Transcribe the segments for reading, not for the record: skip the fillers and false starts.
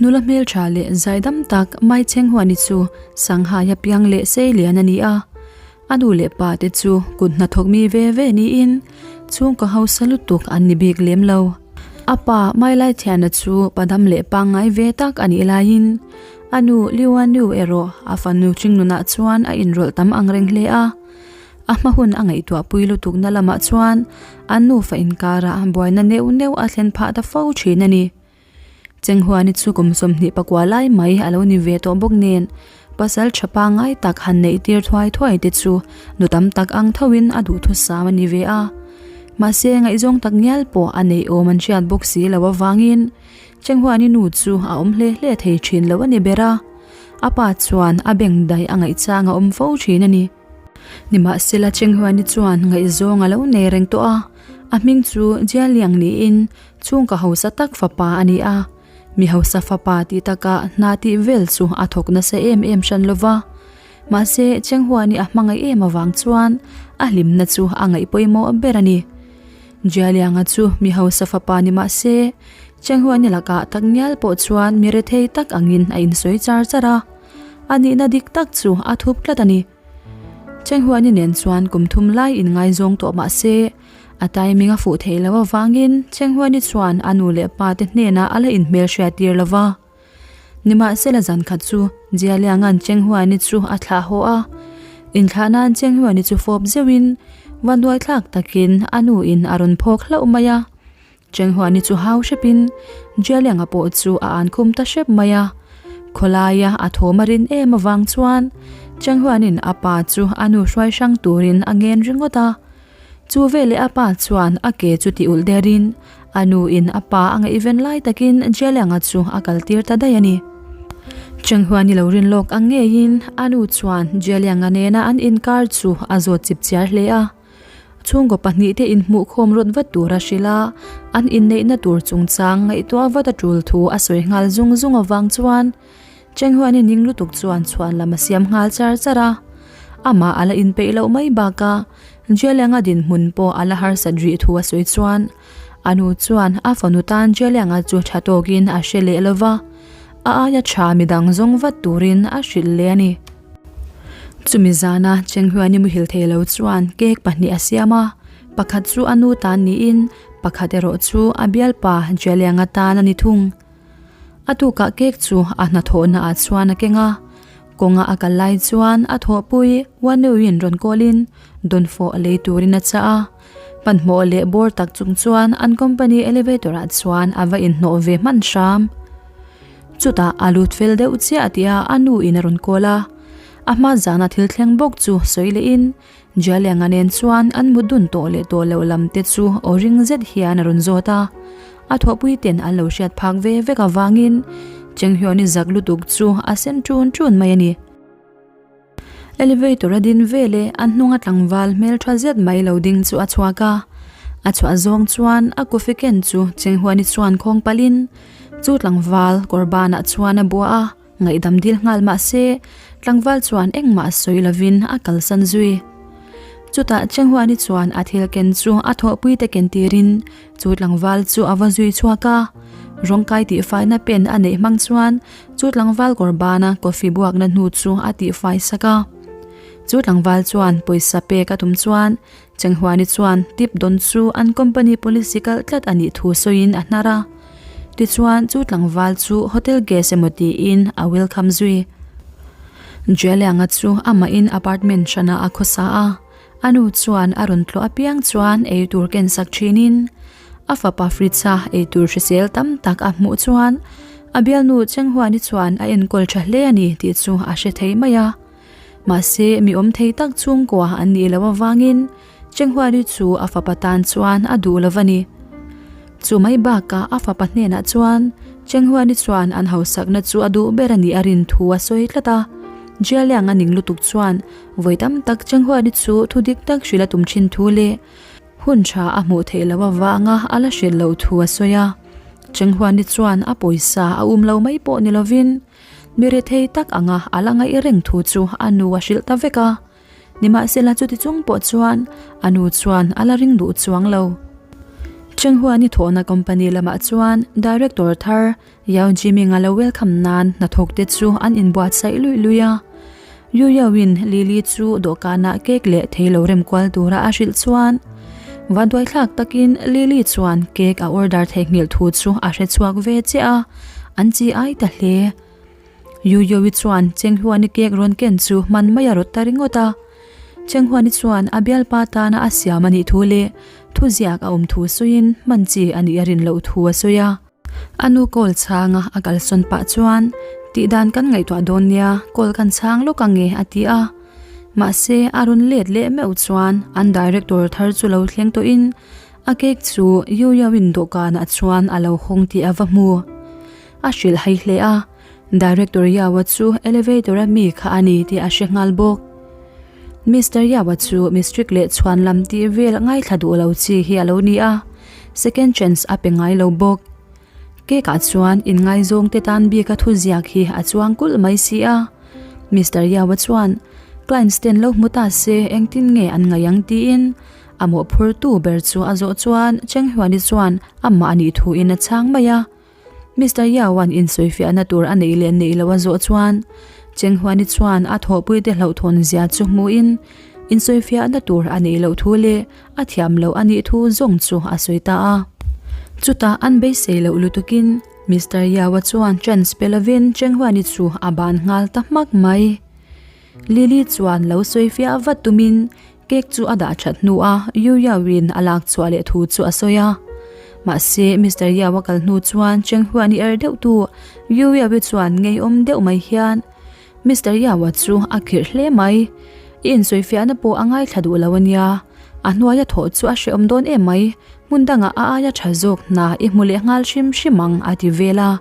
Nula hmeltha leh zaidam tak Mai Chenghuani chu Sanghaia piang leh seilian a ni a. A nu leh pa te chu kut hnathawk mi ve ve niin chhungkaw hausa lutuk an ni bik lem lo. A pa Mai Laithiana chu padam leh pangngai ve tak a nih laiin a nu Liuanu erawh a fanu Hringnunah chuan a inrawlh tam angreng hle a. A hma hun a ngaihtuah pui lutukna lamah chuan an nufa inkarah buaina neuh neuh a thlen phah ta fo thin a ni. Chenghuani chu kum 24 lai mai a lo ni ve tawh bawk nen, pasal tha pangngai tak han neih tir thuai thuai te chu nu tam tak ang thoin a duhthusam a ni ve a. Mahse ngaihzawng tak ngial pawh a neih awm an hriat bawk si lo avangin Chenghuani nu chu a awm hle hle thei thin lo a ni ber a. A pa chuan a beng daih a ngaihchang a awm fo thin a ni. Nimahsela Chenghuani chuan ngaihzawng a lo nei reng tawh a, a hming chu Jialiang niin Chhungkaw hausa tak fapa a ni a, mi hausa fapa tih takah hna tih vel chu a thawk nasa em em hran lo va. Mahse, Chenghuani a hmangaih em avang chuan a hlimna chu a ngaih pawimawh ber a ni. Jialianga chu mi hausa fapa ni mah se, Chenghuani lakah tak ngial pawh chuan mi rethei tak angin a insawi char char a, a nihna dik tak chu a thup tlat a ni. Chenghuani nen chuan kum thum lai inngaizawng tawh mah se, A timing a fuh theih loh avangin Chenghuani chuan a nu leh pa te hnenah a la inhmelhriat tir lo va. Nimahsela zan khat chu Jialianga'n Chenghuani chu a thlah haw a. Inthlah nan Chenghuani chu fawp zeuhin vanduaithlak takin a nu in a rawn phawk hlauh mai a. Chenghuani chu hau hrepin Jialianga pawh chu a an khum ta hrep mai a. Khawlaia a thawm a rin em avang chuan Chenghuanin a pa chu a nu hruai hrang turin a ngen ringawt a. Chu veleh a pa chuan a ke chu ti ulh derin a nu in a pa a ngaihven lai takin Jialianga chu a kal tir ta daih a ni. Chenghuani lo rin lawk ang ngeiin a nu chuan Jialianga nena an inkar chu a zawt chip chiar hle a. Chhungkaw pahnihte inhmuhkhawm rawt vat tur a hrilh a, an inneihna tur chungchang ngaihtuah vat a tul thu a sawi nghal zung zung avang chuan Chenghuani ning lutuk chuan chhuan lam a siam nghal char char a. Amah a la inpeih loh mai bakah Jialianga dinhmun pawh a la harsat rih thu a sawi chuan a nu chuan a fanu tan Jialianga chu tha tawkin a hre leh lo va, a aia tha midang zawng vat turin a hrilh leh a ni. Chumi zana Chenghuani muhil thei lo chuan cake pahnih a siam a, pakhat chu a nu tan niin pakhat erawh chu a bialpa Jialianga tan a ni thung. A tukah cake chu a hnathawhna ah chuan a keng a, kawnga a kal lai chuan a thawhpui Waneuiin rawn kawlin dawnfawh lei turin a chah a. Hmanhmawh leh bawr tak chung chuan an company elevator ah chuan a va inhnawh ve hman hram. Chutah a lut fel deuh chiah tih a a nu in a rawn kawl a, a hma zana thil thleng bawk chu sawi leh in Jialianga nen chuan an mut dun tawh leh tawh loh lam te chu aw ring zet hian a rawn zawt a, a thawhpui ten an lo hriat phak ve vek avangin Chenghyawni zak lutuk chu a sen ṭun ṭun mai a ni. Elevator a din veleh a hnunga tlangval hmelṭha zet mai lo ding chu a chhuak a, a chhuah zawng chuan a coffee ken chu Chenghuani chuan khawng palhin chu tlangval kawr banah chuan a bua a. Ngaihdam dil nghal mah se, tlangval chuan engmah sawi lovin a kalsan zui. Chutah Chenghuani chuan a thil ken chu a thawhpui te ken tirin chu tlangval chu a va zui chhuak a. Rawngkai tihfaina pen a neih hmang chuan chu tlangval kawr bana coffee buakna hnu chu a tihfai sak a. Chu tlangval chuan pawisa pek a tum chuan Chenghuani chuan tip dawn chu an company policy kalh tlat a nih thu sawiin a hnar a. Tichuan chu tlangval chu hotel guest emaw tiin a welcome zui. Jialianga chu amahin apartment hranah a khawsa a, a nu chuan a rawn tlawh apiang chuan eitur ken sak thinin a fapa fridge-a eitur hrisel tam tak a hmuh chuan a bialnu Chenghuani chuan a enkawl tha hle a ni tih chu a hre thei mai a. Mahse mi awm thei tak chhungkua an nih loh avangin Chenghuani chu a fapa tan chuan a duh lo va ni. Chu mai bakah a fapa hnenah chuan Chenghuani chuan an hausakna chu a duh ber a nih a rin thu a sawi tlat a. Jialiang a ning lutuk chuan vawi tam tak Chenghuani chu thu dik tak hrilh a tum thin thu leh hun tha a hmuh theih loh avanga a la hrilh loh thu a sawi a. Chenghuani chuan a pawisa a um lo mai pawh ni lovin mi rethei tak anga a la ngaih reng thu chu a nu a hrilh ta vek a. Nimahsela chuti chung pawh chuan a nu chuan a la ring duh chuang lo. Chenghuani thawhna company lamah chuan Director thar Yao Jiming a lo welcome nan hnathawk te chu an inbuatsaih luih luih a. Yu Yao-in Lily chu dawhkanah cake leh thei lo rem kual tura a hrilh chuan vanduaithlak takin Lily chuan cake a order theihnghilh thu chu a hre chhuak ve chiah a, an chi ai ta hle. Yu Yao-i chuan Chenghuani cake rawn ken chu hman mai a rawt ta ringawt a. Chenghuani chuan a bialpa tana a siam a nih thu leh thuziak a awm thu sawiin hman chi a nih a rin loh thu a sawi a. A nu call chhanga a kalsawn pah chuan, Tihdan kan ngaihtuah dawn nia, call kan chhang lawk ang e, a ti a. Mahse, a rawn let leh meuh chuan an director thar chu lo thleng tawhin a cake chu Yu Yao-in dawhkanah chuan a lo hawng tih a va hmu. A hrilh hai hle a, Director Yao-a chu elevator-a mi kha a ni tih a hre nghal bawk. Mister Yao-a chu mi strict leh chhuan lam tih vel ngaithla duh lo chi hi a lo ni a. Second chance a pe ngai lo bawk. Cake ah chuan inngaizawng te tan bik a thuziak hi a chuang kulh mai si a. Mister Yao-a chuan clients ten lo hmu ta se engtin nge an ngaih ang tiin a mawhphurtu ber chu a zawh chuan Chenghuani chuan amah a nih thuin a chhang mai a. Mister Yao-a'n insawifiahna tur a neih leh neih loh a zawh chuan Chenghuani chuan a thawhpuite hlauhthawn zia chu hmuhin insawifiahna tur a neih loh thu leh a thiam loh a nih thu zawng chu a sawi ta a. Chutah an beisei loh lutukin Mister Yao-a chuan chance pe lovin Chenghuani chu a ban nghal ta hmak mai. Lily chuan lo sawifiah vat tumin Cake chu a dah that hnuah Yu Yao-in a lak chhuah leh thu chu a sawi a. Mahse, Mister Yao a kal hnu chuan Cheng Huan-i er deuh tu Yu Yao-i chuan ngeiawm deuh mai hian Mister Yao-a chu a khirh hle mai. I insawifiahna pawh a ngaithla duh lo a nia. A hnuaia thawh chu a hrehawm dawn em mai, hmun dangah a aia tha zawk hna i hmu leh nghal hrim hrim ang a ti vel a.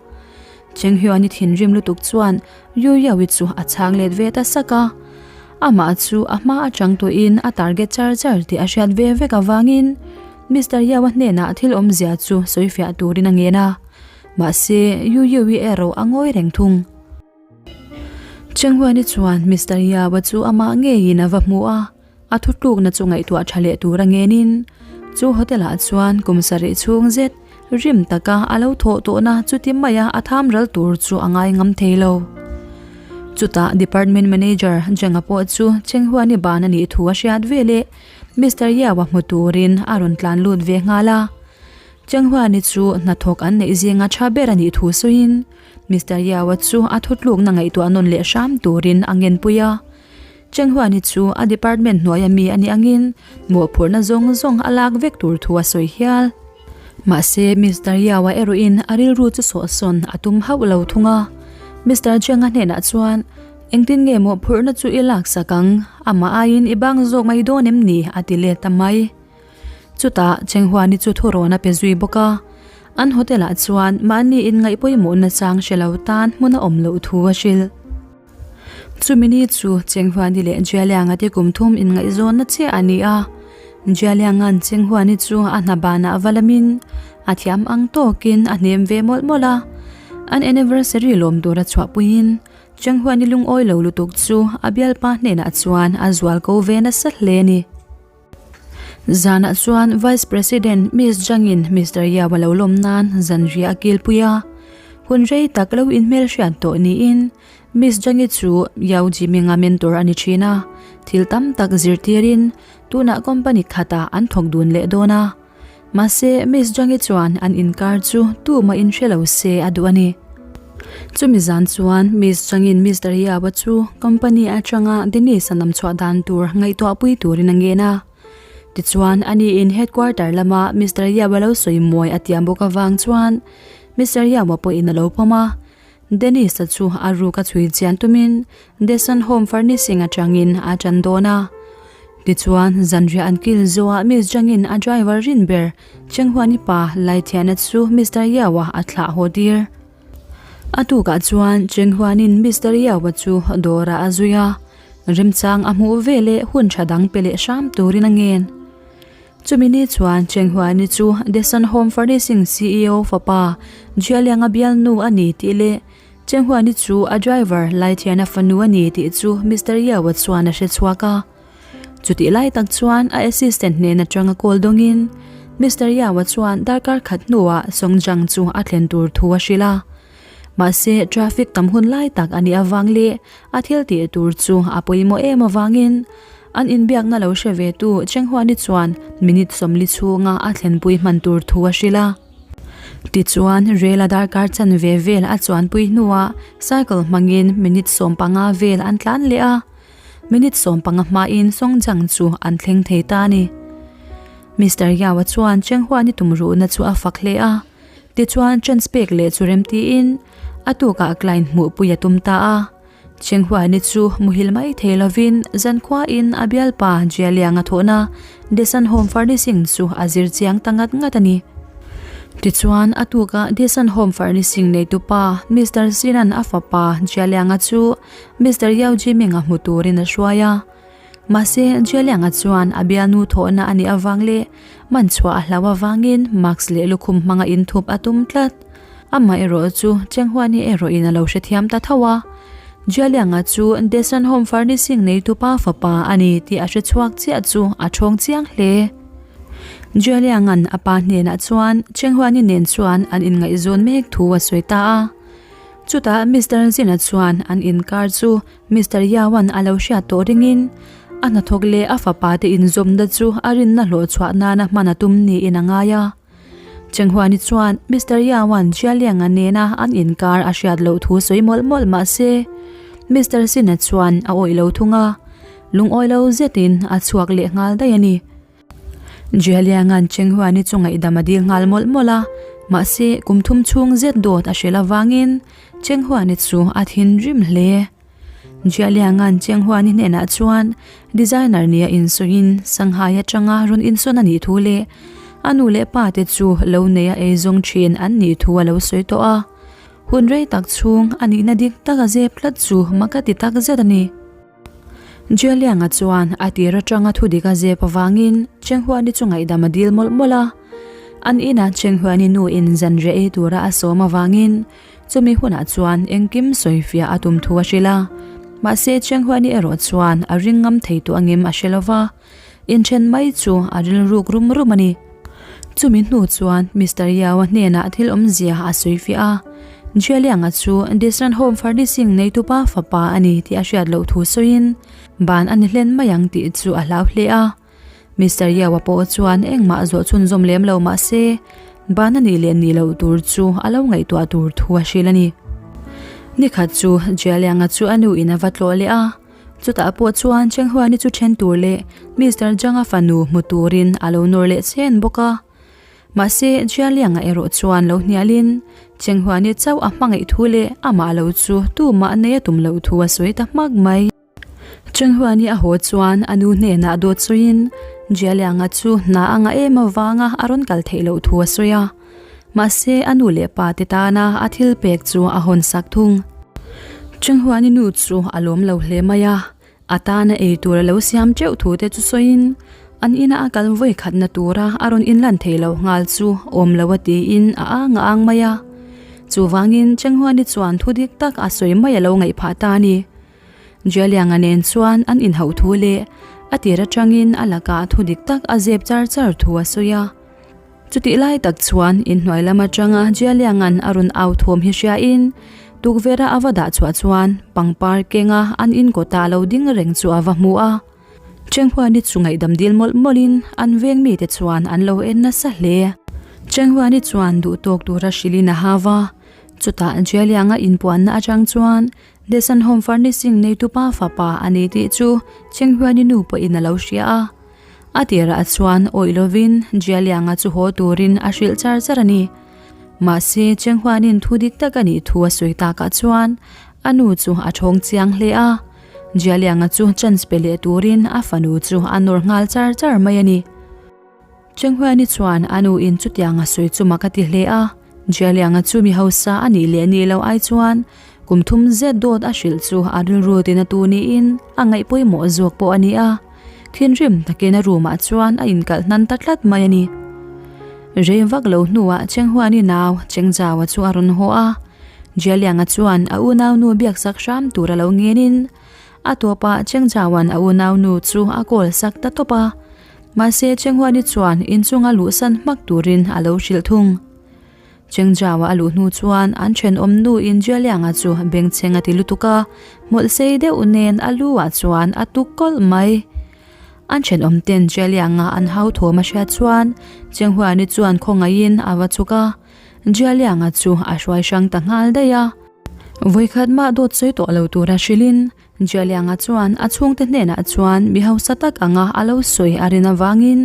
Cheng Huan-i thinrim lutuk chuan Yu Yao-i chu a chhang let ve ta sak a. Amah chu a hma atang tawhin a target char char tih a hriat ve vek avangin Mister Yao-a hnenah thil awmzia chu sawifiah turin a ngen a. Mahse, Yu Yui erawh a ngawi reng thung. Chenghuani chuan Mister Yao-a chu amah ngeiin a va hmu a, a thutlukna chu ngaihtuah tha leh tur a ngenin chu hotel-ah chuan kum sarih chhung zet rim taka a lo thawh tawhna chuti maia a tham ral tur chu a ngai ngam thei lo. Chutah department manager Jenga pawh chu Chenghuani ban a nih thu a hriat veleh Mister Yao-a hmu turin a rawn tlan lut ve nghal a. Chenghuani chu hnathawk an neih zinga tha ber a nih thu sawiin Mister Yao-a chu a thutlukna ngaihtuah nawn leh hram turin a ngenpui a. Chenghuani chu a department hnuaia mi a nih angin mawhphurhna zawng zawng a lak vek tur thu a sawi hial. Mahse, Mister Yao-a erawhin a rilru chu sawhsawn a tum hauh lo thung a. Mister Cheng-a hnenah chuan, Engtin nge mawhphurhna chu i laksak ang? Amah aiin i bang zawk mai dawn em ni? a ti let ta mai. Chutah, Chenghuani chu thurawn a pe zui bawk a. An hotel-ah chuan mahni inngaih pawimawhna chang hre lo tan hmun a awm loh thu a hrilh. Chumi ni chu Chenghuani leh Jialianga te kum thum inngaihzawnna chiah a ni a. Jialianga'n Chenghuani chu a hna banah va lamin a thiam ang tawkin a hnem ve mawlh mawlh a. An anniversary lawm tura chhuahpuiin Chenghuani lungawi lo lutuk chu a bialpa hnenah chuan a zual ko ve nasa hle a ni. Zanah chuan Vice President Miss Zhang-in Mister Yao a lo lawm nan zanriah a kilpui a. Hun rei tak lo inhmelhriat tawh niin Miss Zhang-i chu Yao Jiming-a mentor a ni thin a, thil tam tak zirtirin tunah company khatah an thawk dun leh dawn a. Mahse, Miss Zhang-i chuan an inkar chu tumah inhre lo se a duh a ni. Chumi zan chuan Miss Zhang-in Mister Yao-a chu company atanga Dennis-a nam chhuah dan tur ngaihtuahpui turin a ngen a. Tichuan, aniin headquarter lama Mister Yao-a lo sawi mawi a tiam bawk avang chuan Mister Yao-a pawhin a lo pawm a. Dennis-a chu a ruk a chhui chian tumin Desan Home Furnishing atangin a tan dawn a. Tichuan, zanriah an kil zawhah Miss Zhangin a driver rin ber Chenghuani pa Laithiana chu Mister Yao-a a thlah haw tir. A tukah chuan Chenghuanin Mister Yao-a chu dawrah a zui a, remchang a hmuh veleh hun tha dang pe leh hram turin a ngen. Chumi ni chuan Chenghuani chu Desan Home Furnishing CEO fapa Jialianga bialnu a ni tih leh Chenghuani chu a driver Laithiana fanu a ni tih chu Mister Yao-a chuan a hre chhuak a. Chutih lai tak chuan a assistant hnen atanga call dawngin Mister Yao-a chuan darkar khat hnuah Songjiang chu a thlen tur thu a hrilh a. Mahse, traffic tam hun lai tak a nih avang leh a thil tih tur chu a pawimawh em avangin an inbiakna lo hre ve tu Chenghuani chuan minute 40 chhunga a thlenpui hman tur thu a hrilh a. Tichuan, rel a darkar chanve vel a chuanpui hnuah cycle hmangin minute 15 vel an tlan leh a. Minute 15 hmain Songjiang chu an thleng thei ta a ni. Mister Yao-a chuan Chenghuani tumruhna chu a fak hle a. Tichuan chance pek leh chu rem tiin a tukah client hmuhpui a tum ta a. Chenghuani chu muhil mai thei lovin zankhuain a bialpa Jialianga thawhna Desan Home Furnishing chu a zir chiang ta ngat ngat a ni. Tichuan a tukah Desan Home Furnishing neitupa Mister Sinan a fapa Jialianga chu Mister Yao Jiming-a hmu turin a hruai a. Mahse, Jialianga chuan a bialnu thawhna a nih avang leh man chhuah a hlau avangin mask leh lukhum hmanga inthup a tum tlat. Amah erawh chu Chenghuani erawhin a lo hrethiam ta tho a. Jialianga chu Desan Home Furnishing neitupa fapa a ni tih a hrechhuak chiah chu a thawng chiang hle. Jialianga'n a pa hnenah chuan Chenghuani nen chuan an inngaihzawn mek thu a sawi ta a. Chutah Mister Zina chuan an inkar chu Mister Yawan a lo hriat tawh ringin a hnathawk leh a fapa te inzawmna chu a rinna hlawh chhuah nana hman a tum niin a ngai a. Chenghuani chuan Mister Yawan Jialianga nena an inkar a hriat loh thu sawi mawlh mawlh mah se Mister Sina chuan a awih lo thung a, lungawi lo zetin a chhuak leh nghal daih a ni. Jialianga'n Chenghuani chu ngaihdam a dil nghal mawlh mawlh a, mahse kum thum chhung zet dawt a hrel avangin Chenghuani chu a thinrim hle. Jialianga'n Chenghuani hnenah chuan designer nia insawiin Shanghai atanga rawn insawn a nih thu leh a nu leh pa te chu lo neia eizawng thin an nih thu a lo sawi tawh a. Hun rei tak chhung a nihna dik tak a zep tlat chu mak a ti tak zet a ni. Jialianga chuan a tir atanga thudik a zep avangin Chenghuani chu ngaihdam a dil mawlh mawlh a. An inah Chenghuani nu in zanriah ei tura a sawm avangin chumi hunah chuan engkim sawifiah a tum thu a hrilh a. Mahse Chenghuani erawh chuan a ring ngam thei tawh angem a hre lova, inthen mai chu a rilruk rum rum a ni. Chumi hnu chuan Mister Yao-a hnenah thil awmzia a sawifiah a, Jialianga chu Disran Home Furnishing neitupa fapa a ni tih a hriat loh thu sawiin ban a ni hlen mai ang tih chu a hlau hle a. Mister Yao-a pawh chuan engmah zawh chhunzawm lem lo mah se ban a nih leh nih loh tur chu a lo ngaihtuah tur thu a hrilh a ni. Nikhat chu Jialianga chu a nuin a va tlawh leh a. Chutah pawh chuan Chenghuani chu then tur leh Mister Zhang-a fanu hmu turin a lo nawr leh chen bawk a. Mahse, Jialianga erawh chuan lo hnialin Chenghuani chauh a hmangaih thu leh amah lo chu tumah nei a tum loh thu a sawi ta hmak mai. Chenghuani a haw chuan a nu hnenah dawt sawiin Jialianga chu hna a ngah em avanga a rawn kal theih loh thu a sawi a. Mahse, a nu leh pa te tana a thil pek chu a hawn sak thung. Chenghuani nu chu a lawm lo hle mai a, a tana ei tur a lo siam teuh thu te chu sawiin an ina a kal vawi khatna tura a rawn inlan thei lo nghal chu awm lo a tiin a ang a ang mai a. Chuvangin Chenghuani chuan thu dik tak a sawi mai a lo ngaih phah ta a ni. Jialianga nen chuan an inhauh thu leh a tir atangin a lakah thu dik tak a zep char char thu a sawi a. Chutih lai tak chuan inhnuai lam atanga Jialianga'n a rawn au thawm hi hriain tukverha a va dah chhuah chuan pangpar kenga an in kawtah lo ding reng chu a va hmu a. Chenghuani chu ngaihdam dil mawlh mawlhin an veng mite chuan an lo en nasa hle. Chenghuani chuan duhtawk tura hrilhin a hau a, chutah Jialianga inpuanna atang chuan Desan Home Furnishing neitupa fapa a ni tih chu Chenghuani nu pawhin a lo hria a. A tirah chuan awih lovin Jialianga chu haw turin a hrilh char char a ni. Mahse, Chenghuanin thu dik tak a nih thu a sawi takah chuan a nu chu a thawng chiang hle a. Jialianga chu chance pe leh turin a fanu chu a nawr nghal char char mai a ni. Chenghuani chuan a nu in chutiang a sawi chu mak a ti hle a. Jialianga chu mi hausa a nih leh nih loh ai chuan kum thum zet dawt a hrilh chu a rilru tina tu niin a ngaih pawimawh zawk pawh a ni a. Thinrim takin a room ah chuan a inkalh hnan ta tlat mai a ni. Rei vak lo hnuah Chenghuani nau Chengzau-a chu a rawn haw a. Jialianga chuan a unaunu biaksak hram tur a lo ngenin a tawpah Chengzaua'n a unaunu chu a call sak ta tawp a. Mahse Chenghuani chuan inchunga luhsan hmak turin a lo hrilh thung. Chengzau-a a luh hnu chuan an thenawm nu in Jialianga chu bengchheng a ti lutuk a, hmawlh sei deuh nen a lu ah chuan a tuk kawlh mai. An thenawm ten Jialianga an hau thawm a hriat chuan Chenghuani chuan khawngaihin a va chhuk a, Jialianga chu a hruai hrang ta nghal daih a. Vawikhat mah dawt sawi tawh lo tura hrilhin Jialianga chuan a chhungte hnenah chuan mi hausa tak anga a lo sawi a rin avangin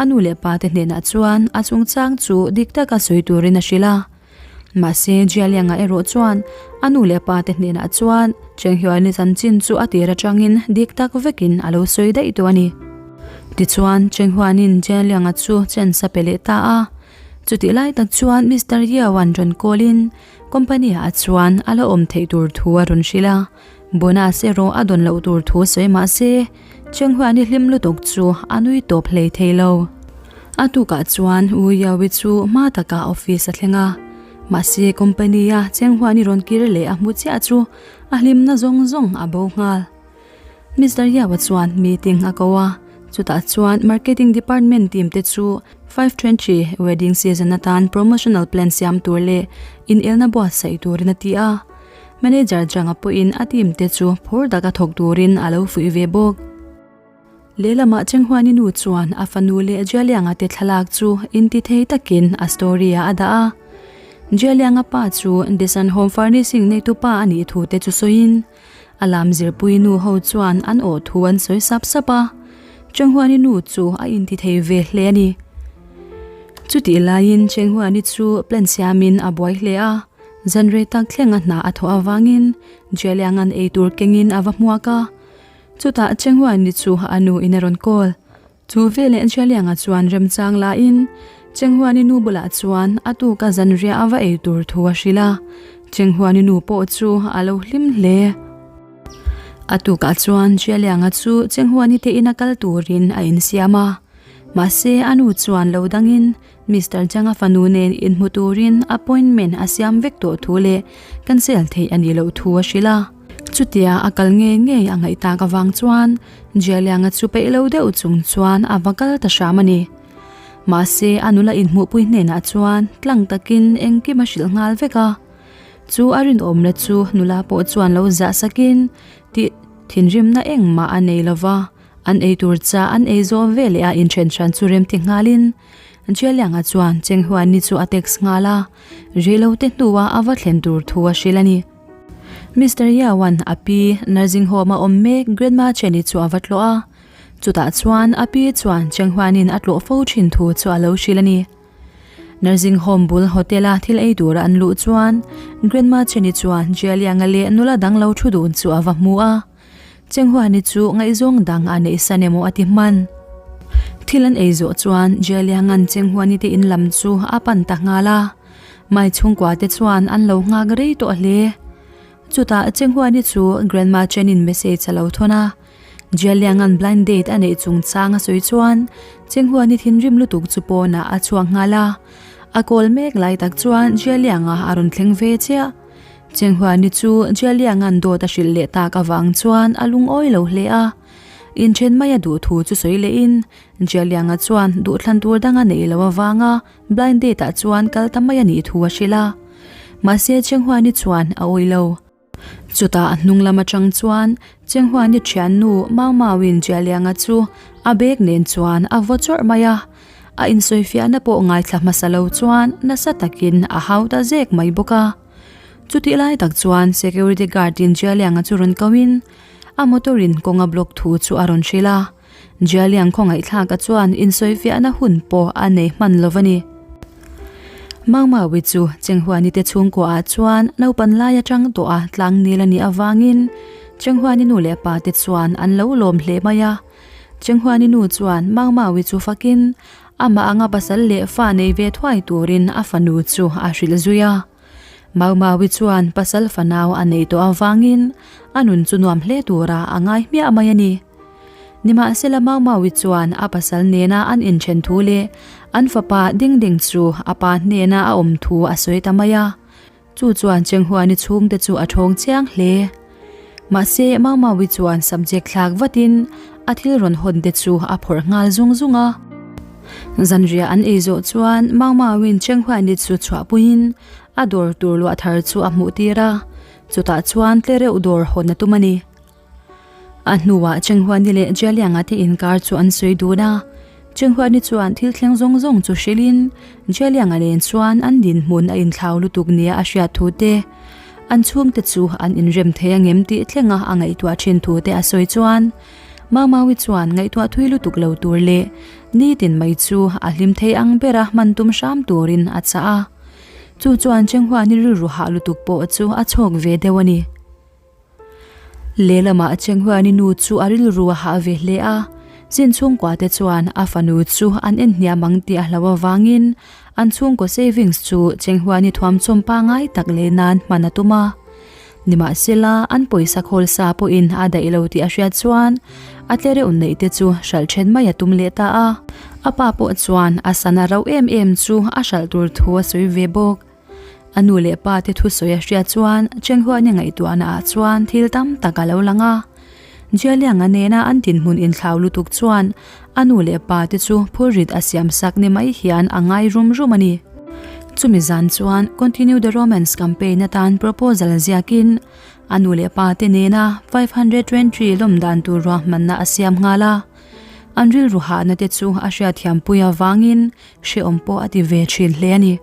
a nu leh pate hnenah chuan a chungchang chu dik taka sawi turin a hrilh a. Mahse Jialianga erawh chuan a nu leh pate hnenah chuan Chenghyuani chanchin chu a tir atangin dik tak vekin a lo sawi daih tawh a ni. Tichuan Chenghyuanin Jialianga chu chance a pe leh ta a. Chutih lai tak chuan Mister Yao-a'n rawn call-in Company ah chuan a la awm theih tur thu a rawn hrilh a, bonus erawh a dawn loh tur thu sawi mah se, Chenghuani hlim lutuk chu a nui tawp hlei thei lo. A tukah chuan U Yawi chu hma takah office a thleng a, mahse company a Chenghuani rawn kir leh a hmu chiah chu a hlimna zawng zawng a bo nghal. Mister Yao-a chuan meeting a ko a, chutah chuan marketing department team te chu 520 wedding season atan promotional plan siam tur leh inelna buatsaih turin a ti a. Manager Zhang-a pawhin a team te chu phur taka thawk turin a lo fuih ve bawk. Lehlamah Chenghuani nu chuan a fanu leh Jialianga te thlalak chu intithei takin a story-ah a dah a. Jialianga pa chu Desan Home Furnishing neitu pa a nih thu te chu sawiin, A lam zirpui nu ho chuan an awh thu an sawi sap sap a, Chenghuani nu chu a inti thei ve hle a ni. Chutih laiin Chenghuani chu plan siamin a buai hle a, zan rei tak thlenga hna a thawh avangin Jialianga'n eitur kengin a va hmuak a. Chutah Chenghuani chu a nu in a rawn call. Chu veleh Jialianga chuan remchang lain Chenghuani nu bulah chuan a tuka zanriah a va ei tur thu a hrilh a, Chenghuani nu pawh chu a lo hlim hle. A tukah chuan Jialianga chu Chenghuani te ina kal turin a insiam a, mahse a nu chuan lo dangin Mister Zhang-a fanu nen inhmu turin appointment a siam vek tawh thu leh cancel theih a nih loh thu a hrilh a. Chutia a kal ngei ngei a ngaih tak avang chuan Jialianga chu peih lo deuh chung chuan a va kal ta hram a ni. Mahse a nula inhmuhpui hnenah chuan tlang takin engkim a hrilh nghal vek a. Chu a rinawmna chu nula pawh chuan lo zah sakin tih thinrimna engmah a nei lova, an eitur cha an ei zawh veleh a inthen hran chu remti nghalin Jialianga chuan Chenghuani chu a text nghal a, reilote hnuah a va thlen tur thu a hrilh a ni. Mister Yao-a'n a pi nursing home a awm mek Grandma Chen-i chu a va tlawh a, chutah chuan a pi chuan Cheng Huan-in a tlawh fo thin thu chu a lo hrilh a ni. Nursing home bul hotel-a thil ei tura an luh chuan Grandma Chen-i chuan Jia Liang-a leh nula dang lo thu dun chu a va hmu a, Cheng Huan-i chu ngaihzawng dang a neih san emaw a ti hman. Thil an ei zawh chuan Jia Liang-a'n Cheng Huan-i te in lam chu a pan ta nghal a. Mai chhungkua te chuan an lo nghak rei tawh hle. Chutah Chenghuani chu Grandma Chen-in message a lo thawn a. Jialianga'n blind date a neih chungchang a sawi chuan Chenghuani thinrim lutuk chu pawnah a chhuak nghal a. A kawl mek lai tak chuan Jialianga a rawn thleng ve chiah. Chenghuani chu Jialianga'n dawt a hrilh leh tak avang chuan a lungawi lo hle a. Inthen mai a duh thu chu sawi lehin Jialianga chuan duhthlan tur dang a neih loh avanga Blind date ah chuan kal ta mai a nih thu a hrilh a, mahse Chenghuani chuan a awih lo. Chutah a hnung lam atang chuan Chenghuani thiannu Mau Mauin Jialianga chu a bag nen chuan a vaw chawrh mai a, a insawifiahna pawh ngaithla hmasa lo chuan nasa takin a hau ta zek mai bawk a. Chutih lai tak chuan security guard in Jialianga chu rawn ko in a motor in kawng a block thu chu a rawn hrilh a. Jialiang khawngaihthlaka chuan insawifiahna hun pawh a nei hman lo a ni. Mangmawi chu Chenghuani te chhungkuaah chuan naupan lai atang tawh a tlang nil a nih avangin Chenghuani nu leh pa te chuan an lo lawm hle mai a. Chenghuani nu chuan Mangmawi chu fakin amah anga pasal leh fa nei ve thuai turin a fanu chu a hrilh zui a. Mangmawi chuan pasal fanau a nei tawh avangin a nun chu nuam hle tura a ngai hmiah mai a ni. Nimahsela Maumaui chuan a pasal nena an inthen thu leh an fapa Ding Ding chu a pa hnena a awm thu a sawi ta mai a, chu chuan Chenghuani chhungte chu a thawng chiang hle. Mahse Maumaui chuan subject thlak vatin a thil rawn hawn te chu a phawrh nghal zung zung a. Zanriah an ei zawh chuan Mau Mauin Chenghuani chu chhuahpuiin a dawr tur luah thar chu a hmuh tir a, chutah chuan tlereuh dawr hawn a tum a ni. A hnuah Chenghuani leh Jialianga te inkar chu an sawi dun a, Chenghuani chuan thil thleng zawng zawng chu hrilhin Jialianga nen chuan an dinhmun a inthlau lutuk nia a hriat thu te, an chhungte chu an inrem thei angem tih thlenga a ngaihtuah thin thu te a sawi chuan Mau Maui chuan ngaihtuah thui lutuk lo tur leh nitin mai chu a hlim thei ang bera hman tum hram turin a chah a. Chu chuan Chenghuani rilru hah lutuk pawh chu a chhawk ve deuh a ni. Lehlamah Chenghuani nu chu a rilru a hah ve hle a, zin chhungkua te chuan a fanu chu an en hniam ang tih a hlau avangin an chhungkaw savings chu Chenghuani thuamchawm pangai tak leh nan hman a tum a. Nimahsela, an pawisa khawl sa pawhin a daih lo tih a hriat chuan a tlereuh neih te chu hralh then mai a tum leh ta a. A pa pawh chuan a sana rauh em em chu a hralh tur thu a sawi ve bawk. A nu leh pa te thusawi a hriat chuan Chenghuani ngaihtuahna ah chuan thil tam tak a lo lang a. Jialianga nena an dinhmun inthlau lutuk chuan a nu leh pa te chu phurrit a siam sak ni mai hian a ngai rum rum a ni. Chumi zan chuan Continue the Romance campaign atan proposal ziakin a nu leh pa te nena 523 lawm dan tur ruahmanna a siam nghal a. An rilru hahna te chu a hriatthiampui avangin hrehawm pawh a ti ve thin hle a ni.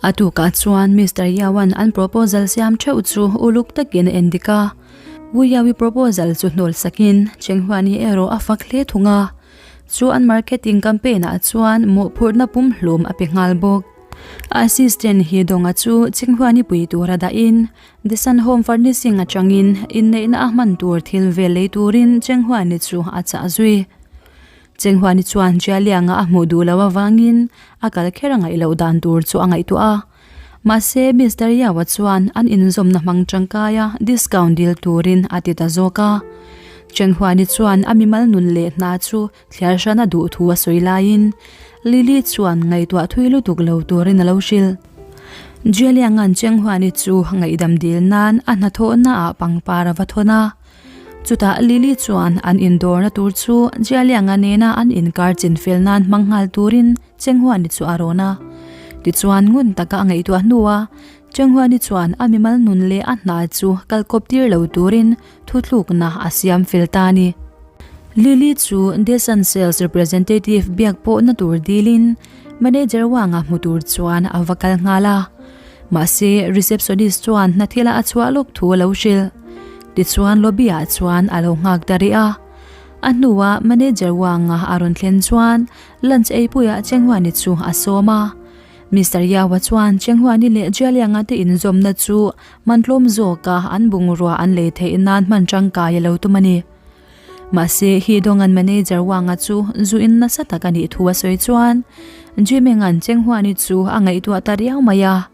A tukah chuan Mister Yaoan an proposal siam theuh chu uluk takin a en dik a. Wu Yaowi proposal chu hnawl sakin Chenghuani erawh a fak hle thung a. Chu an marketing campaign ah chuan mawhphurhna pumhlum a pe nghal bawk. A assistant He Donga chu Chenghuani pui tura dahin The Sun Home Furnishing atangin inneihna a hman tur thil vel lei turin Chenghuani chu a chah zui. Chenghuani chuan Jialianga a hmuh duh loh avangin a kal kher a ngaih loh dan tur chu a ngaihtuah a. Mahse, Mister Yao-a chuan an inzawmna hmang tangkaia discount dil turin a ti ta zawk a. Chenghuani chuan a mimal nun leh hna chu thliar hran a duh thu a sawi laiin Lily chuan ngaihtuah thui lutuk lo turin a lo hrilh. Jialianga'n Chenghuani chu ngaihdam dil nan a hnathawhnaah pangpar a va thawn a. Chutah Lily chuan an indawrna tur chu Jialianga nena an inkar chinfel nan hmang nghal turin Chenghuani chu a rawn a. Tichuan ngun taka a ngaihtuah hnuah Chenghuani chuan a mimal nun leh a hna chu kalkawp tir lo turin thuthlukna a siam fel ta a ni. Lily chu Desan Sales Representative biak pawhna tur dilin Manager Wang-a hmu tur chuan a va kal nghal a. Mahse receptionist chuan hna thila a chhuah lawk thu a lo hrilh. Tichuan lobby ah chuan a lo nghak ta rih a. A hnuah manager Wang-a a rawn thlen chuan lunch eipuiah Chenghuani chu a sawm a. Mister Yao-a chuan Chenghuani leh Jialianga te inzawmna chu mantlawm zawka an bungrua an lei theih nan hman tangkai a lo tum a ni. Mahse, hi Dongan manager Wang-a chu zu in nasa tak a nih thu a sawi chuan Jiming-a'n Chenghuani chu a ngaihtuah ta riau mai a.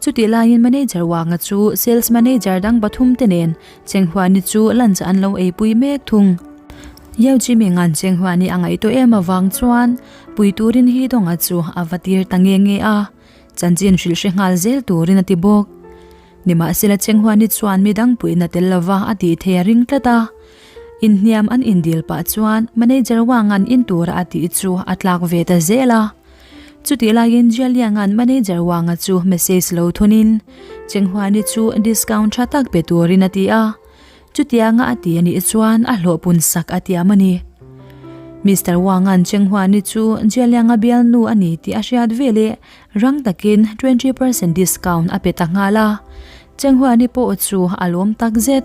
Chutih laiin manager Wang-a chu sales manager dang pathum te nen Chenghuani chu lunch an lo eipui mek thung. Yeo Jiming-a'n Chenghuani a ngaihtuah em avang chuan pui turin Hi Dong-a chu a va tir ta nge nge a, chanchin hrilh hre nghal zel turin a ti bawk. Nimahsela Chenghuani chuan mi dang puihna tel lova a tih thei a ring tlat a. Inhniam an indil pah chuan manager Wang-a'n in tura a tih chu a tlak ve ta zel a. Chutih laiin Jialiang-a'n manager Wang-a chu message lo thunin Chenghuani chu discount tha tak pe turin a ti a. Chutianga a ti a nih chuan a hlawh pun sak a tiam a ni. Mister Wang-a'n Chenghuani chu Jialiang-a bialnu a ni tih a hriat veleh Rang takin 20% discount a pe ta nghal a, Chenghuani pawh chu a lawm tak zet.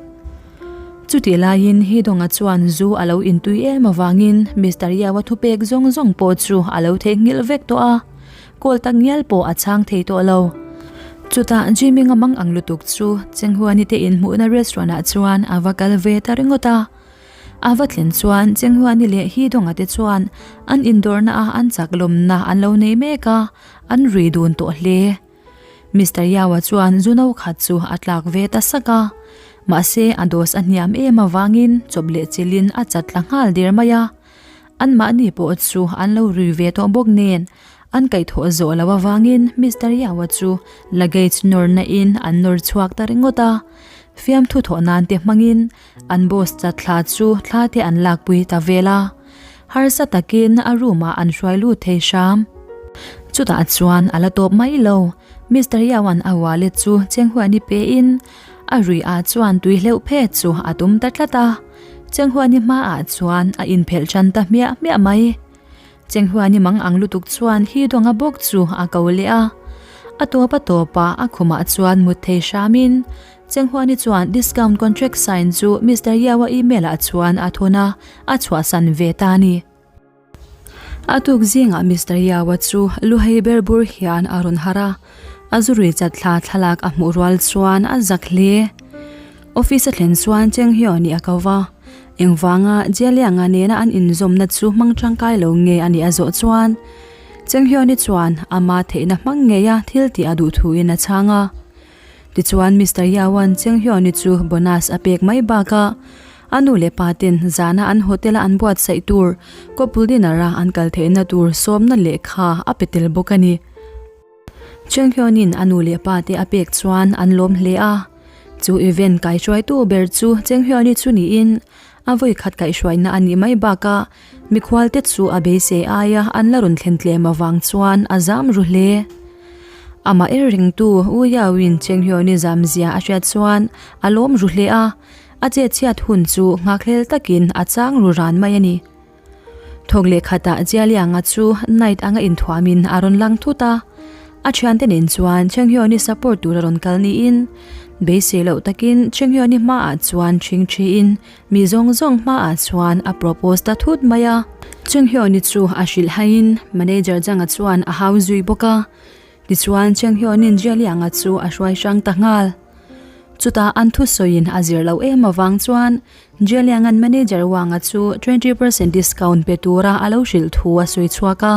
Chutih laiin Hidonga chuan zu a lo intui em avangin Mister Yao-a thupek zawng zawng pawh chu a lo theihnghilh vek tawh a, call tak ngial pawh a chhang thei tawh lo. Chutah Jiming-a mang ang lutuk chu Chenghuani te inhmuhna restaurant ah chuan a va kal ve ta ringawt a. A va thlen chuan Chenghuani leh Hidonga te chuan an indawrna a an chak lawmna an lo nei mek a, an rui dun tawh hle. Mister Yao-a chuan zu no khat chu a tlak ve ta sak a, mahse a dose a hniam em avangin chawp leh chilhin a chat tla nghal der mai a. Anmahni pawh chu an lo rui ve tawh bawk nen an kaihthawh zawh loh avangin Mister Yao-a chu luggage nawrna in an nawr chhuak ta ringawt a. Fiamthu thawh nan te hmangin an boss chatthla chu thla te an lakpui ta vel a. Harsa takin a room ah an hruai lut thei hram. Chutah chuan a la tawp mai lo. Mister Yao-a'n a wallet chu Chenghuani pein a rui ah chuan tui hleuh phet chu a tum ta tlat a. Chenghuani hmaah chuan a inphelh tan ta hmiah hmiah mai. Chenghuani mang ang lutuk chuan hi dawnga bawk chu a ko leh a. A tawp a tawpah a khumah chuan mut thei hramin Chenghuani chuan discount contract sign chu Mister Yao-a email ah chuan a thawn a, a chhuahsan ve ta a ni. A tuk zingah Mister Yao-a chu luhei ber bur hian a rawn harh a, a zurui chat thla thlalak a hmuh rual chuan a zak hle. Office a thlen chuan Cheng Hyun-i a ko va, engvanga Jialianga nena an inzawmna chu hmang tangkai lo nge a nih a zawh chuan Cheng Hyun-i chuan ama theihna hmang ngeia thil tih a duh thuin a chhang a. Tichuan Mister Yao-a'n Cheng Hyun-i chu bonus a pek mai bakah a nu leh pa ten zana an hotel-a an buatsaih tur couple dinner-a an kal theihna tur sawmna lehkha a pe tel bawk a ni. Cheng Hyun-in a nu leh pa te a pek chuan an lawm hle a. Chu event kaihruaitu ber chu Cheng Hyun-i chu niin a vawi khat kaihhruaina a nih mai bakah mikhual te chu a beisei aia an la rawn thlen tlem avang chuan a zam ru hle. Amah er ringtu U Yao-in Cheng Hyun-i zam zia a hriat chuan a lawm ru hle a, a chetchhiat hun chu nghakhlel takin a chang ru ran mai a ni. Thawk leh khatah Jialianga chu night anga inthuamin a rawn lang thut a, a thiante nen chuan Chenghyoni support tur a rawn kal niin beisei loh takin Chenghyoni hmaah chuan ṭhing ṭhiin mi zawng zawng hmaah chuan a propose ta thut mai a. Chenghyoni chu a hrilh haiin manager Janga chuan a hau zui bawk a, tichuan Chenghyoni'n Jialianga chu a hruai hrang ta nghal. Chutah an thusawiin a zir loh em avang chuan Jialianga'n manager Wang-a chu 20% discount pe tura a lo hrilh thu a sawi chhuak a.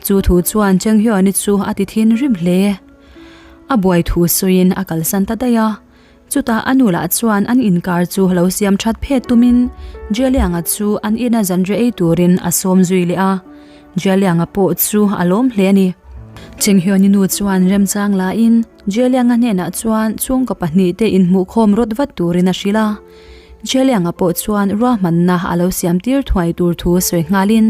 Chu thu chuan Cheng Hyun-i chu a ti thinrim hle. A buai thu sawiin a kalsan ta daih a. Chutah a nu lah chuan an inkar chu lo siam that phet tumin Jialianga chu an ina zanriah ei turin a sawm zui leh a. Jialianga pawh chu a lawm hle a ni. Cheng Hyun-i nu chuan remchang lain Jialianga hnenah chuan chhungkaw pahnihte inhmuhkhawm rawt vat turin a hrilh a. Chelianga pawh chuan ruahmanna a lo siam tir thuai tur thu sawi nghalin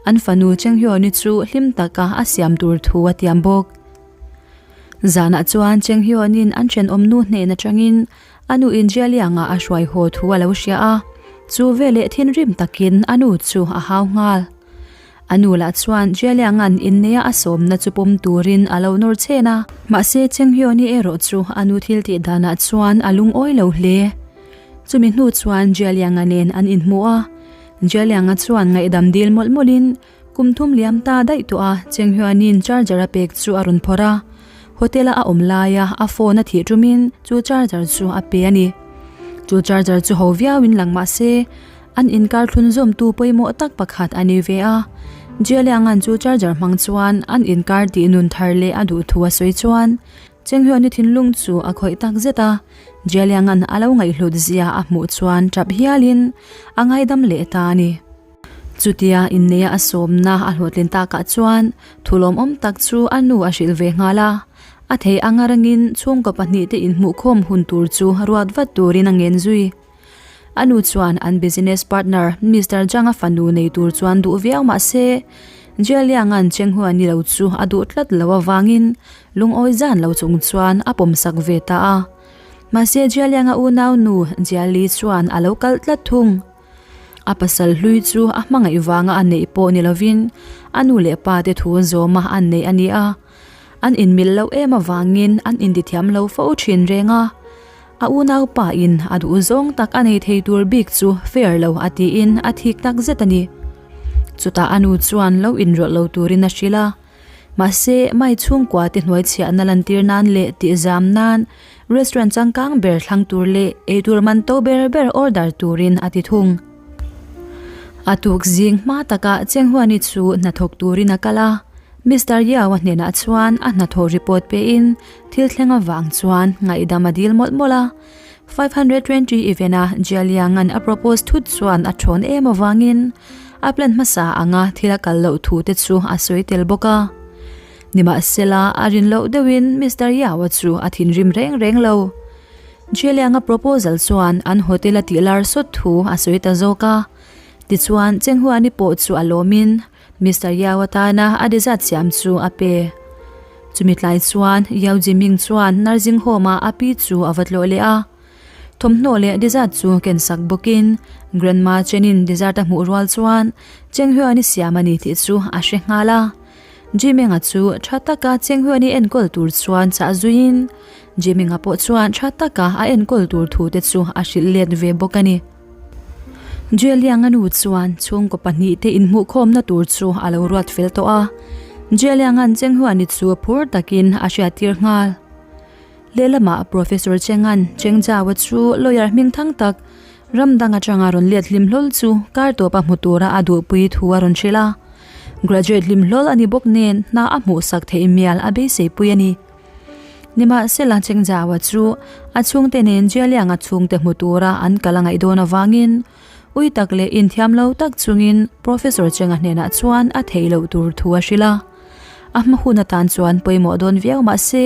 an fanu Chenghyoni chu hlim taka a siam tur thu a tiam bawk. Zanah chuan Chenghyoni'n an thenawmnu hnen atangin a nuin Jialianga a hruai haw thu a lo hria a, chu veleh thinrim takin a nu chu a hau nghal. A nu lah chuan Jialianga'n inneia a sawmna chu pawm turin a lo nawr chhen a. Mahse, Chenghyoni erawh chu a nu thil tih danah chuan a lungawi lo hle. Chumi hnu chuan Jialianga nen an inhmu a. Jialianga chuan ngaihdam dil mawlh mawlhin kum thum liam ta daih tawh a, Chenghyoni'n charger a pek chu a rawn phawrh a. Hotel-a a awm laia a phone a thih tumin chu charger chu a pe a ni. Chu charger chu ho viauin lang mah se, An inkar thlunzawmtu pawimawh tak pakhat a ni ve a, Jialianga'n chu charger hmang chuan an inkar tih nun thar leh a duh thu a sawi chuan Chenghyuani thinlung chu a khawih tak zet a, Jialianga'n a lo ngaihhlut zia a hmuh chuan tap hialin a ngaidam leh ta a ni. Chutia inneia a sawmna a hlawhtlin takah chuan thulawmawm tak chu a nu a hrilh ve nghal a, a thei anga rangin chhungkaw pahnihte inhmuhkhawm hun tur chu ruat vat turin a ngen zui. A nu chuan an business partner Mister Zhang-a fanu nei tur chuan duh viau mah se, Jia Liang-a'n Chenghua ni lo chu a duh tlat lo avangin lungawi zan lo chung chuan a pawmsak ve ta a. Mahse Jia Liang-a unau nu Jia Li chuan a lo kalh tlat thung. A pasal hlui chu a hmangaih vanga a neih pawh ni lovin a nu leh pa te thu zawma an neih a ni a. An inmil loh em avangin an intithiam lo fo thin reng a. A unaupa in a duh zawng tak a nei thei tur bik chu fair lo a tiin a thik tak zet a ni. Chutah a nu chuan lo inrawlh lo turin a hrilh a. Mahse, mai chhungkua te hnuaichhiahna lantir nan leh tihzam nan restaurant changkang ber thlang tur leh eitur man to ber ber order turin a ti thung. A tuk zing hma takah Chenghuani chu hnathawk turin a kal a. Mister Yao-a hnenah chuan a hnathawh report pein thil thleng avang chuan ngaihdam a dil mawlh mawlh a. 520 event-a Jia Liang-a'n a propose thut chuan a thawn em avangin a plan hmasa anga thil a kal loh thu te chu a sawi tel bawk a. Nimahsela, a rin loh deuhin Mister Yao-a chu a thinrim reng reng lo. Jelianga proposal chuan an hotel a tih lar sawt thu a sawi ta zawk a. Tichuan, Chenghuani pawh chu a lawmin Mister Yao atana a dessert siam chu a pe. Chumi tlai chuan Yao Jiming chuan nursing home ah a pi chu a va tlawh leh a. Thawmhnaw leh dessert chu ken sak bawkin Grandma Chen-in dessert a hmuh rual chuan Chenghuani siam a ni tih chu a hre nghal a. Jiminga chu tha taka Chenghuani enkawl tur chuan chah zuiin Jiminga pawh chuan tha taka a enkawl tur thu te chu a hrilh let ve bawk a ni. Jelianga nu chuan chhungkaw pahnihte inhmuhkhawmna tur chu a lo ruat fel tawh a, Jelianga'n Chenghuani chu phur takin a hriattir nghal. Lehlamah Professor Chenga'n Chengzhaua chu lawyer hming thang tak ram dang atanga rawn let hlim hlawl chu kar tawpa hmu tura a duhpui thu a rawn hrilh a. Graduate hlim hlawl a ni bawk nen hna a hmuhsak theih mial a beiseipui a ni. Nimahsela Chengzhaua chu a chhungte nen Jialianga chhungte hmu tura an kal a ngaih dawn avangin ui tak leh inthiam lo tak chungin Professor Chenga hnenah chuan a theih loh tur thu a hrilh a. A hma hun atan chuan pawimawh dawn viau mahse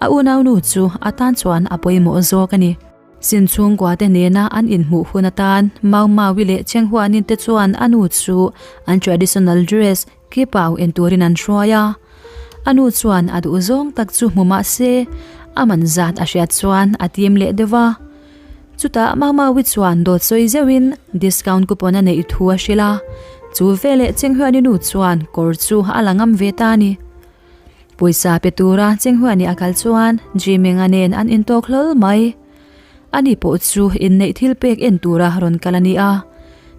a unaunu chu a tan chuan a pawimawh zawk a ni. Sin chhungkua te nena an inhmuh hun atan Mau Maui leh Chenghuanin te chuan a nu chu an traditional dress Kipau en turin an hruai a, a nu chuan a duh zawng tak chu hmu mah se a man zat a hriat chuan a tim leh deuh va. Chutah Mamawi chuan dawt sawi zeuhin discount coupon a neih thu a hrilh a, chu veleh Chenghuani nu chuan kawr chu a la ngam ve ta a ni. Pawisa pe tura Chenghuani a kal chuan Jiminga nen an intawk hlawl mai. Ani pawh chu inneih thil pek en tura rawn kal a ni a.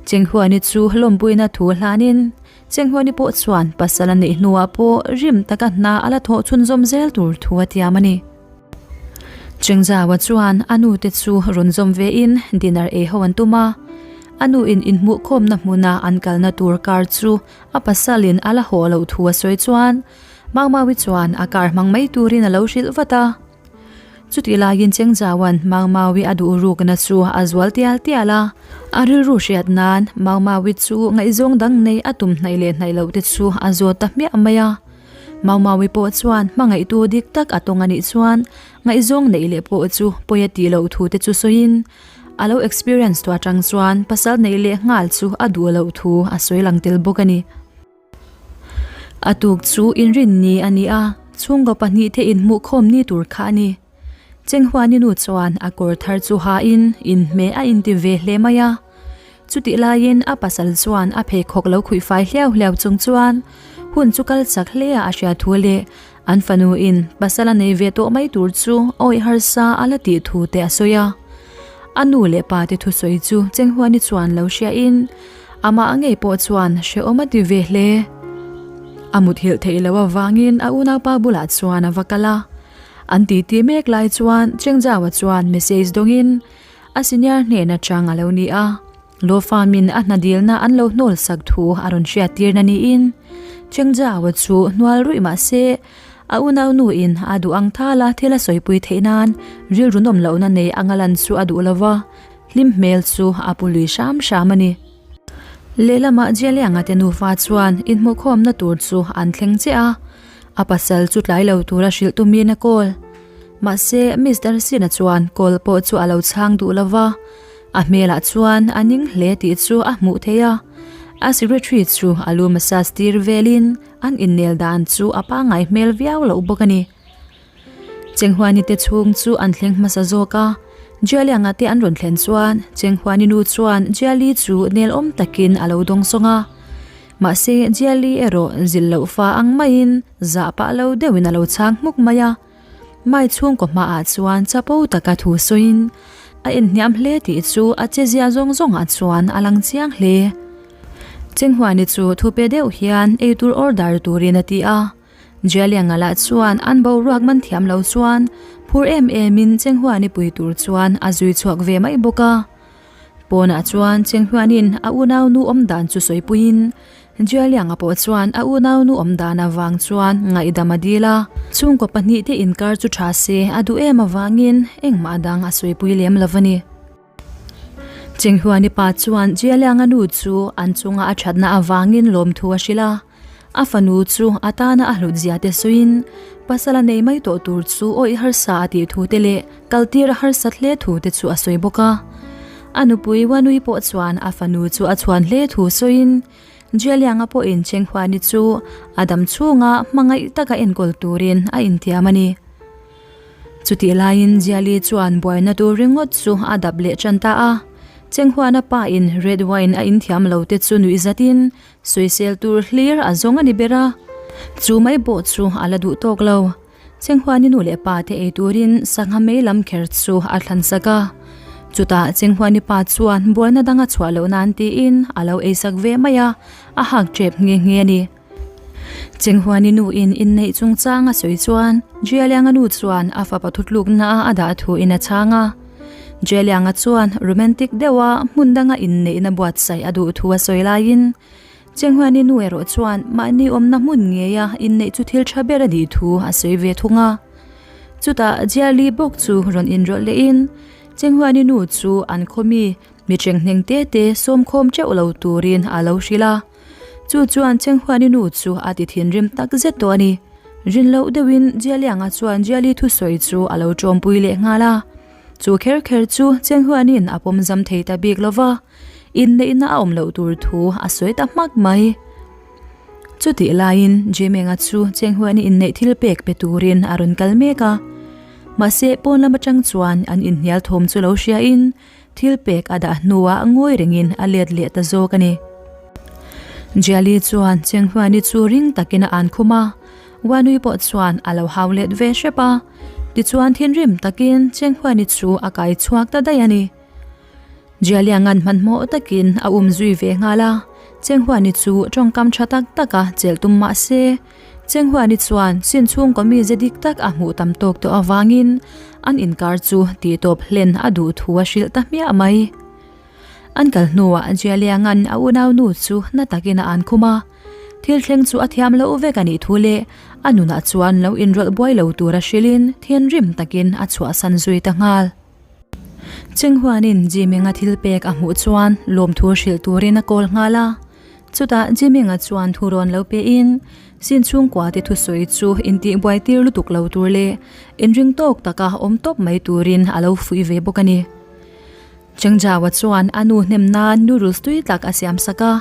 Chenghuani chu lawmpuina thu hlanin Chenghuani pawh chuan pasal a neih hnuah pawh rim taka hna a la thawh chhunzawm zel tur thu a tiam a ni. Chengzaua chuan a nute chu rawn zawm vein dinner ei ho an tum a. A nuin inhmuhkhawmna hmuna an kalna tur car chu a pasalin a la haw loh thu a sawi chuan Maumaui chuan a car hmang mai turin a lo hrilh vat a. Chutih laiin Chengzaua'n Maumaui a duh rukna chu a zual tial tial a, a rilru hriat nan Maumaui chu ngaihzawng dang nei a tum hnaih leh hnaih loh te chu a zawt ta hmiah mai a. Maumaui pawh chuan hmangaihtu dik tak a tawng a nih chuan ngaihzawng neih leh pawh chu pawi a tih loh thu te chu sawiin a lo experience tu atang chuan pasal neih leh nghal chu a duh loh thu a sawi lang tel bawk a ni. A tuk chu inrinni a ni a, chhungkaw pahnihte inhmuhkhawm ni tur kha a ni. Chenghuani nu chuan a kawr thar chu hain inhmeh a inti ve hle mai a. Chutih laiin a pasal chuan a pheikhawk lo khuih fai hliau hliau chung chuan hun chu kal chak hle a a hria thu leh an fanu in pasal a nei ve tawh mai tur chu awih harsa a la tih thu te a sawi a. A nu leh pa te thusawi chu Chenghuani chuan lo hria in amah ngei pawh chuan hrehawm a ti ve hle. A muthilh theih loh avangin a unaupa bulah chuan a va kal a. An titi mek lai chuan Chengzauva chuan message dawngin a senior hnen atang a lo ni a. Law firm in a hna dilna an lo hnawl sak thu a rawn hriat tirna niin Chengzauva chu hnual ruih mah se a unau nu in a duh ang thala thil a sawipui theih nan rilru nawm lohna nei anga lan chu a duh lova hlim hmel chu a pu lui hram hram a ni. Lehlamah Jialianga te nufa chuan inhmuhkhawmna tur chu an thleng chiah a, a pasal chu tlai lo tura hrilh tumin a call. Mahse, Mister Sina chuan call pawh chu a lo chhang duh lo va, a hmelah chuan a ning hle tih chu a hmuh theih a. A secretary chu a lu massage tir velin an innel dan chu a pangngai hmel viau loh bawk a ni. Chenghuani te chhung chu an thleng hmasa zawk a, Jialianga te an rawn thlen chuan Chenghuani nu chuan Jiali chu nel awm takin a lo dawng sawng a. Mahse Jiali erawh zilh loh fa ang maiin zah pah lo deuhin a lo chhang hmuk mai a. Mai chhungkaw hmaah chuan chapo taka thu sawiin a inhniam hle tih chu a chezia zawng zawngah chuan a lang chiang hle. Chenghuani chu thupe deuh hian eitur order turin a ti a. Jialianga lah chuan an boruak man thiam lo chuan phur em emin Chenghuani pui tur chuan a zui chhuak ve mai bawk a. Pawnah chuan Chenghuanin a unaunu awm dan chu sawipuiin Jialianga pawh chuan a unaunu awm dan avang chuan ngaihdam a dil a. Chhungkaw pahnihte inkar chu tha se a duh em avangin engmah dang a sawipui lem lo a ni. Chenghuani pa chuan Jialianga nu chu an chunga a thatna avangin lawmthu a hrilh a. A fanu chu a tana a hlut zia te sawiin pasal a nei mai tawh tur chu awih harsa a tih thu te leh kaltir a harsat hle thu te chu a sawi bawk a. A nupui Wanui pawh chuan a fanu chu a chhuan hle thu sawiin Jialianga pawhin Chenghuani chu a dam chhunga hmangaih taka enkawl turin a intiam a ni. Chutih laiin Jiali chuan buaina tur ringawt chu a dap leh tan ta a. Chenghuana pa in red wine a inthiam lo te chu nuih zatin sawisel tur hlir a zawng a ni ber a. Chu mai pawh chu a la duh tawk lo. Chenghuani nu leh pa te ei turin sangha mei lam kher chu a thlan sak a. Chutah Chenghuani pa chuan buaina danga chhuah loh nan tiin a lo eisak ve mai a, a hak tep nghe nghe a ni. Chenghuani nu in inneih chungchang a sawi chuan Jialianga nu chuan a fapa thutlukna a a dah thu in a chhang a. Jialianga chuan romantic deuha hmun danga inneihna buatsaih a duh thu a sawi laiin Chenghuani nu erawh chuan mahni awmna hmun ngeia inneih chu thil tha ber a nih thu a sawi ve thung a. Chutah Jiali bawk chu rawn inrawlh lehin Chenghuani nu chu an khawmi mi chenghneng te te sawmkhawm teuh lo turin a lo hrilh a. Chu chuan Chenghuani nu chu a ti thinrim tak zet tawh a ni. Rin loh deuhin Jialianga chuan Jiali thusawi chu a lo tawmpui leh nghal a. Chu kher kher chu Chenghuanin a pawm zam thei ta bik lo va, inneihna a awm loh tur thu a sawi ta hmak mai. Chutih laiin Jimenga chu Chenghuani inneih thil pek pe turin a rawn kal mek a. Mahse pawn lam atang chuan an inhnial thawm chu lo hriain Thil pek a dah hnuah ngawi rengin a let leh ta zawk a ni. Jiali chuan Chenghuani chu ring takin a an khum a, Wanui pawh chuan a lo hau let ve hrep a. Tichuan thinrim takin Chenghuani chu a kai chhuak ta daih a ni. Jialiangan hmanhmawh takin a um zui ve nghal a, Chenghuani chu tawngkam tha tak taka chelh tum mah se, Chenghuani chuan chin chhungkaw mize dik tak a hmuh tam tawk tawh avangin an inkar chu tihtawp hlen a duh thu a hrilh ta hmiah mai. An kal hnuah Jialianga'n a unaunu chu na takin a an khum a, thil thleng chu a thiam loh vek a nih thu leh a nunah chuan lo inrawlh buai lo tura hrilhin thinrim takin a chhuahsan zui ta nghal. Chenghuanin Jiminga thil pek a hmuh chuan lawmthu hrilh turin a kawl nghal a. Chutah Jiminga chuan thu rawn lo pein, Sin chhungkua te thusawi chu intihbuai tir lutuk lo tur leh inring tawk taka awm tawp mai turin a lo fuih ve bawk a ni. Chengjawa chuan a nu hnem nan noodles tui tak a siam sak a,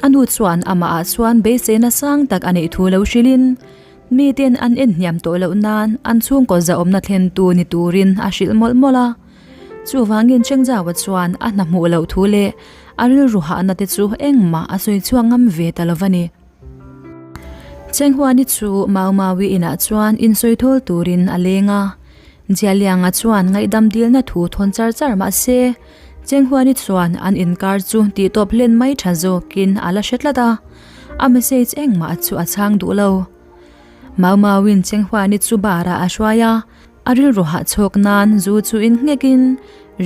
a nu chuan amahah chuan beiseina sang tak a neih thu lo hrilhin, Miten an en hniam tawh loh nan an chhungkaw zahawmna thlentu ni turin a hrilh mawlh mawlh a. Chuvangin Chengzawa chuan a hna hmuh loh thu leh a rilru hahna te chu engmah a sawi chhuak ngam ve ta lo va ni. Chenghuani chu Mau Maui inah chuan insawi thawl turin a leng a. Jialianga chuan ngaihdam dilna thu thawn char char mah se, Chenghuani chuan an inkar chu tihtawp hlen mai tha zawkin a la hre tlat a. A message engmah chu a chhang duh lo. Mau Mauin Chenghuani chu bar ah a hruai a, a rilru hah chhawk nan zu chu in nghekin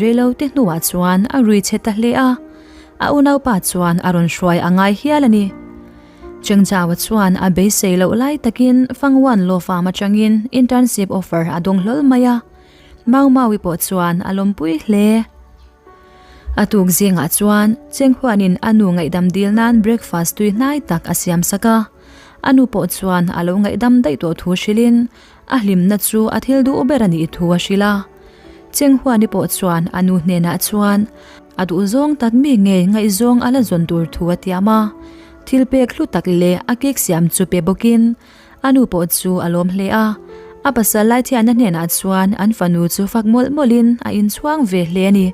reilo te hnuah chuan a rui chhe ta hle a, a unaupa chuan a rawn hruai a ngai hial a ni. Chengzhaua chuan a beisei loh lai takin Fangwan Law Firm atangin internship offer a dawng hlawl mai a, Mau Maui pawh chuan a lawmpui hle. A tuk zingah chuan Chenghuanin a nu ngaihdam dil nan breakfast tui hnai tak a siam sak a. A nu pawh chuan a lo ngaihdam daih tawh thu hrilhin a hlimna chu a thil duh ber a nih thu a hrilh a. Chenghuani pawh chuan a nu hnenah chuan a duhzawng tak mi ngei ngaihzawng a la zawn tur thu a tiam a. Thil pek hlu tak leh a cake siam chu pe bawkin A nu pawh chu a lawm hle a, a pasal Laithiana hnenah chuan an fanu chu fak mawlh mawlhin a inchhuang ve hle a ni.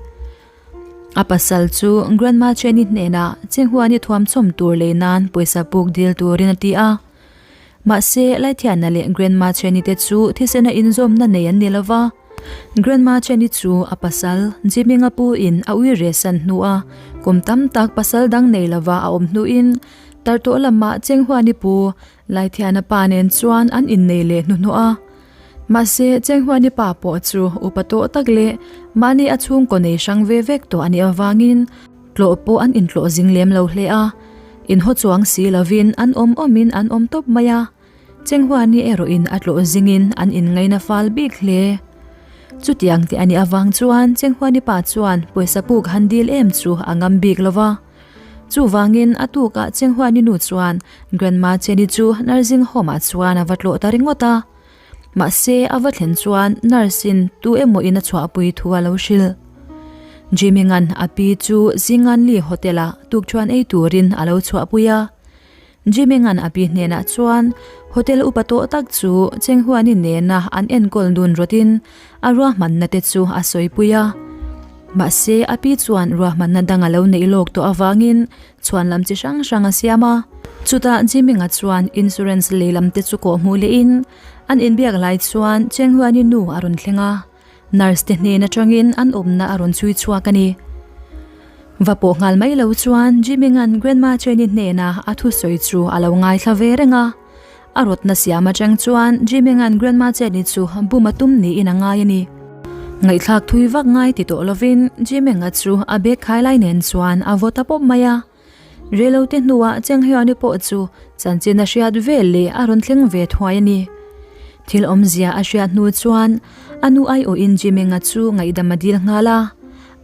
A pasal chu Grandma Jenny hnenah Chenghuani thuamchawm tur lei nan pawisa puk dil turin a ti a. Mahse, Laithiana leh Grandma Jenny te chu thisena inzawmna nei an ni lo va. Grandma Jenny chu a pasal Jiminga pu in a ui reh san hnua kum tam tak pasal dang nei lova a awm hnuin Tartawh lamah Chenghuani pu Laithiana pa nen chuan an innei leh hnuhnawh a. Mahse, Chenghuani pa pawh chu upa tawh tak leh mahni a chhungkaw nei hrang ve vek tawh a nih avangin tlawh pawh an intlawh zing lem lo hle a. Inhaw chuang si lovin an awm awmin an awm tawp mai a. Chenghuani erawhin a tlawh zingin an inngaina fal bik hle. Chutiang tih a nih avang chuan Chenghuani pa chuan pawisa puk han dil em chu a ngam bik lo va. Chuvangin a tukah Chenghuani nu chuan Grandma Jenny chu nursing home ah chuan a va tlawh ta ringawt a. Mahse a va thlen chuan nurse in tu emaw in a chhuahpui thu a lo hrilh. Jiminga'n a pi chu Zinganli hotel ah tukṭhuan ei turin a lo chhuahpui a. Jiminga'n a pi hnenah chuan hotel upa tawh tak chu Chenghuani nena an enkawl dun rawtin a ruahmanna te chu a sawipui a. Mahse a pi chuan ruahmanna dang a lo neih lawk tawh avangin chhuan lam chi hrang hrang a siam a. Chutah Jiminga chuan insurance lei lam te chu kawh hmuh lehin an inbiak lai chuan Chenghuani nu a rawn thleng a. Nurse te hnen atangin an awmna a rawn chhui chhuak a ni. Va pawh nghal mai lo chuan Jiminga'n Grandma Jenny hnena a thusawi chu a lo ngaithla ve reng a. A rawtna siam atang chuan Jiminga'n Grandma Jenny chu bum a tum niin a ngai a ni. Ngaihthlak thui vak ngai ti tawh lovin Jiminga chu a bag khai lai nen chuan a vaw ta pawp mai a. Reilote hnuah Chenghyuani pawh chu chanchin a hriat vel leh a rawn thleng ve thuai a ni. Thil awmzia a hriat hnu chuan a nu aiawhin Jimenga chu ngaihdam a dil nghal a.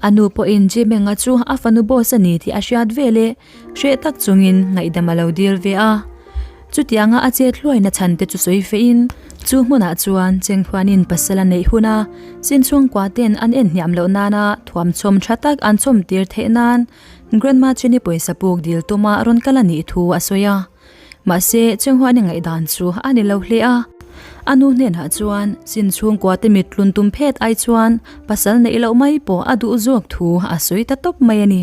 A nu pawhin Jimenga chu a fanu boss a ni tih a hriat veleh hreh tak chungin ngaihdam a lo dil ve a. Chutianga a chet hluaina chhan te chu sawi fehin chu hmunah chuan Chengphuanin pasal a neih hun a, Sinchhungkua ten an en hniam loh nana thuamchawm tha tak an chawm tir theih nan Grandma Chini pawisa puk dil tuma rawn kal a nih thu a sawi a. Mahse, Chenghuani ngaihdan chu a ni lo hle a. A nu hnenah chuan sin chhungkua te mit tlun tum phet ai chuan pasal neih loh mai pawh a duh zawk thu a sawi ta tawp mai a ni.